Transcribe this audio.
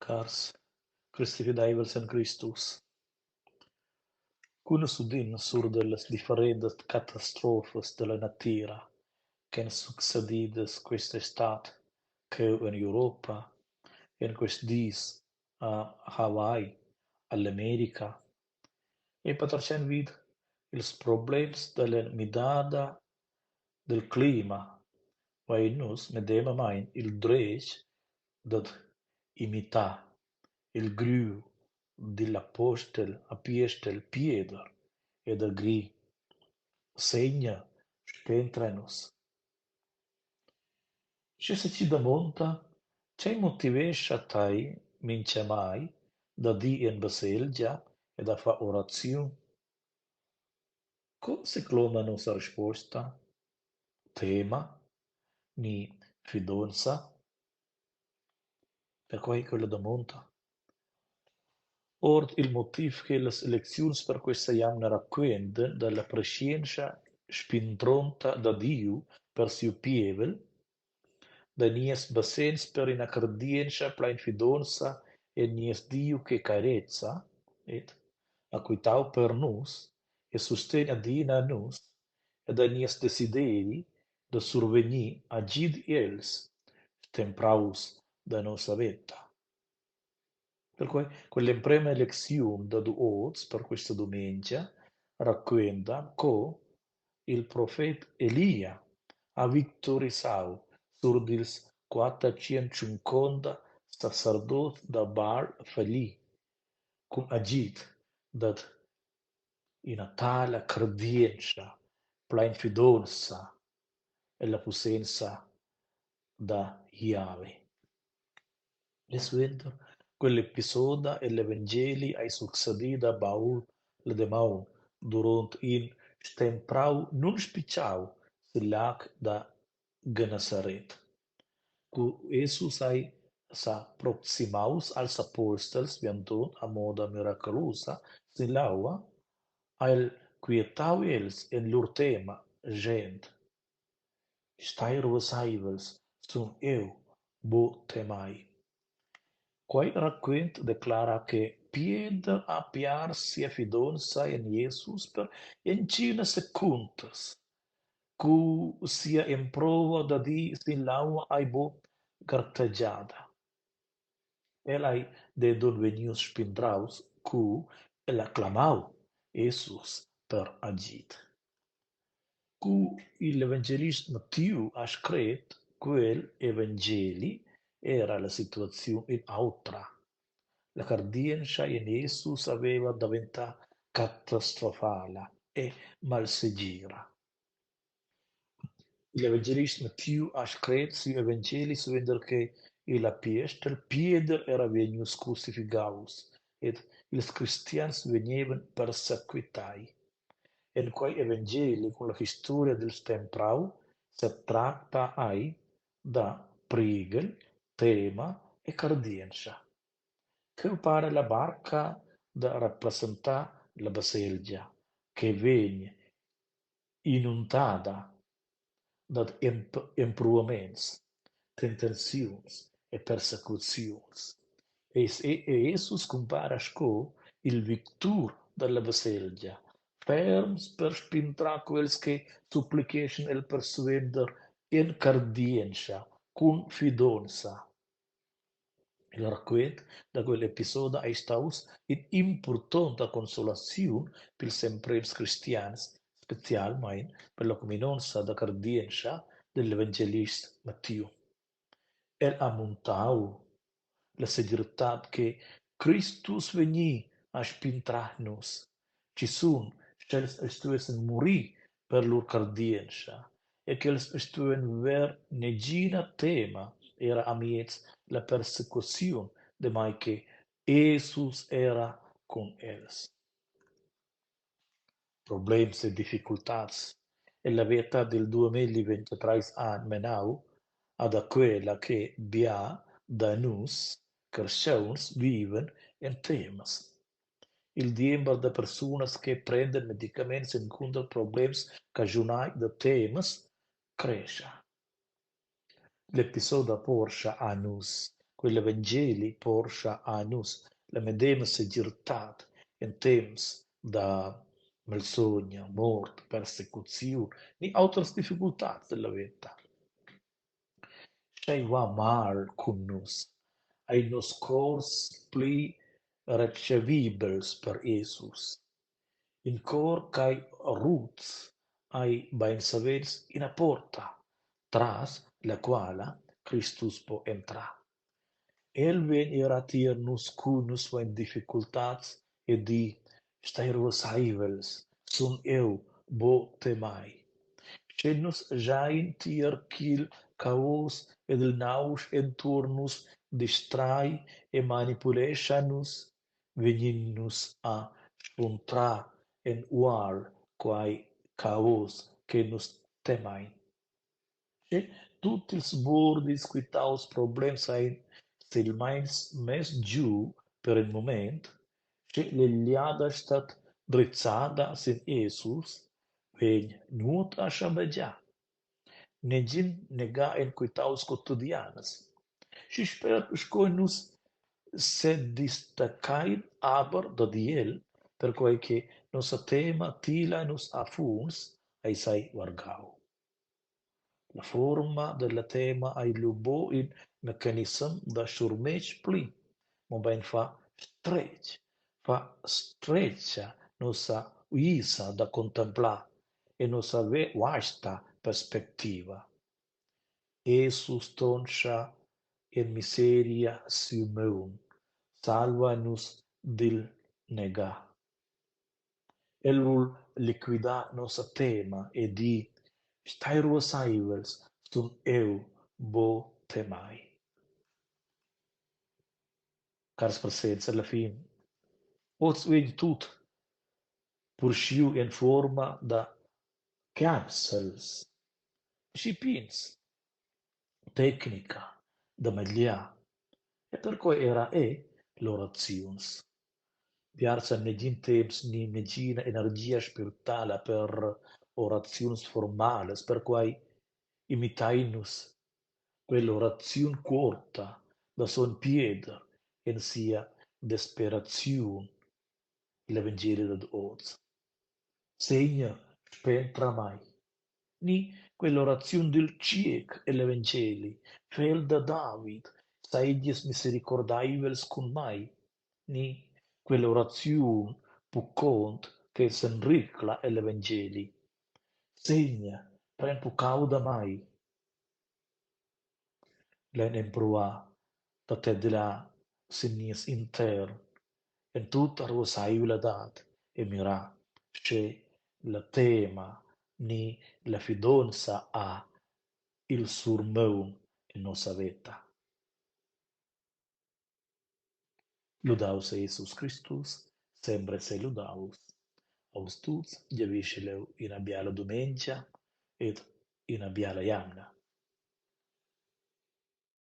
Cars cristifideivels en Cristus. Cu nus udin sur dallas differentas catastrofas dalla natira ch'ein succedidas questa stad cheu en Europa, en quests dis a Hawaii, all'America e patertgein vid ils problems dalla midada dil clima, vein nus medemamein il dretg dad imitar il griu digl apostel apiestel Pieder e da grir: Segner, spentra nus. Sche enzatgi damonda: Tgei motivescha tei mintgamai dad ir en baselgia e da far oraziun? Co secloma nossa risposta? Tema ni fidonza? Perquei quella damonda. Ord il motiv che las lecziuns per questa jamna raquentan dalla preschientscha spindronta da Diu per siu pievel, da nies basegns per ina cardientscha plein fidonza en nies Diu che carezia ed ha quitau per nus e sustegn adina nus e da nies desideri da survegnir agid els stempraus da nossa veta. Perquei quell'emprema lecziun dad oz per questa dumengia raquenta co il profet Elia ha victorisau sur dils quatertschien-tschunconta sacerdots da Baal falli cun agid dad ina tala cardientscha plein fidonza ella pussenza da Jahve. E suenter quell'episoda egl evangeli ei succedida baul la damaun duront in stemprau nunspitgau sil lag da Gennesaret. Cu Jesus ei s'approximaus als apostels viandond a moda miraculosa sin l'aua, ha el quietau els en lur tema, schend: Stai ruasseivels, sun jeu, buc temei. Quei raquent declara che Pieder ha piars sia fidonza en Jesus per entginas secundas, cu sia emprova dad ir sin l'aua ei buc gartegiada. El ei denton vegnius spindraus cu el ha clamau Jesus per agid. Cu igl evangelist Mattiu ha scret quel evangeli era la situaziun in'autra. La cardientscha en Jesus haveva daventar catastrofala e malsegira. Igl evangelist Mattiu ha scret siu evangeli suenter che igl apiestel Pieder era vegnius crucifigaus ed ils cristians vegnevan persequitai. En quei evangeli cun la historia dil stemprau setracta ei da prighel, tema e cardientscha. Cheu para la barca da representar la baselgia che vegn inundada dad empruaments, tentaziuns e persecuziuns. E Jesus cumpara sco il victur dalla baselgia, ferms per spindrar quels che supplicheschan el persuenter en cardientscha, cun fidonza. Il raquent da quell'episoda ei staus in'impurtonta consolaziun pils emprems cristians, specialmein per la cuminonza da cardientscha digl evangelist Mattiu. El ha muntau la segirtad che Cristus vegni a spindrar nus, schizun sch'els stuessen murir per lur cardientscha e ch'els stuevan ver negina tema era amiez la persecuziun, damai che Jesus era cun els. Problems e difficultads ella veta dil duamilli ventgatreis han menau ad quella che bia da nus carstgauns vivan en temas. Il diember da persunas che prendan medicaments encunter problems caschunai da temas crescha. L'episoda porscha a nus Quel evangeli porscha a nus la medema segirtad en temps da malsogna, mort, persecuziun ni autras difficultads della veta. Sch'ei va mal cun nus, ein nos cors pli retscheivibels per Jesus. In cor ch'ei ruts ei beinsavens ina porta, tras la quala Cristus po entrar. El vegn era tier nus cu nus vein difficultads e di: «Stai ruasseivels, sun jeu, buca temei!» Sche nus schein tier ch'il caos ed il nausch entuorn nus distrai e manipulescha nus, vegnin nus a sfuntrar en ual quei caos che nus temein. Sche tut ils buordis, quitaus, problems ein silmeins mess giu per in mument, sche l'egliada stat drizzada sin Jesus, vegn nuot a schabegiar. Negin nega en quitaus quotidians. Schi spert sco nus sedistacchein aber dad el, perquei che nossa tema tila nus a funs, eis ei vargau. La fuorma dalla tema ei lu buc in mecanissem da schurmetg pli, mobein fa stretg, fa stretga nossa uisa da contemplar e nossa vasta perspectiva. Jesus tonscha en miseria siu maun, salva nus dil negar. El vul liquidar nossa tema e di: «Stai ruasseivels, sun jeu, buca temei!» Cars presents, alla fin, oz vegn tut purschiu en fuorma da capsules aschi pigns, tecnica da magliar e perquei era era l'oraziuns. Biars han negin temps ni negina energia spirtala per oraziuns formalas, perquei imitein nus quell'oraziun cuorta da sogn Pieder en sia desperaziun egl evangeli dad oz. Segner, spendra mei! Ni quell'oraziun dil tschiec egl evangeli: Fegl da David, seigies misericordeivels cun mei! Ni quell'oraziun puccont che s'enricla egl evangeli: Segner, pren puccau da mei! Lein empruar da tedlar sin nies intern en tutta ruasseivladad e mirar, sche la tema ni la fidonza ha il surmaun en nossa veta. Ludaus ei Jesus Cristus, semper sei ludaus. A vus tuts giavischel jeu ina biala dumengia ed ina biala jamna.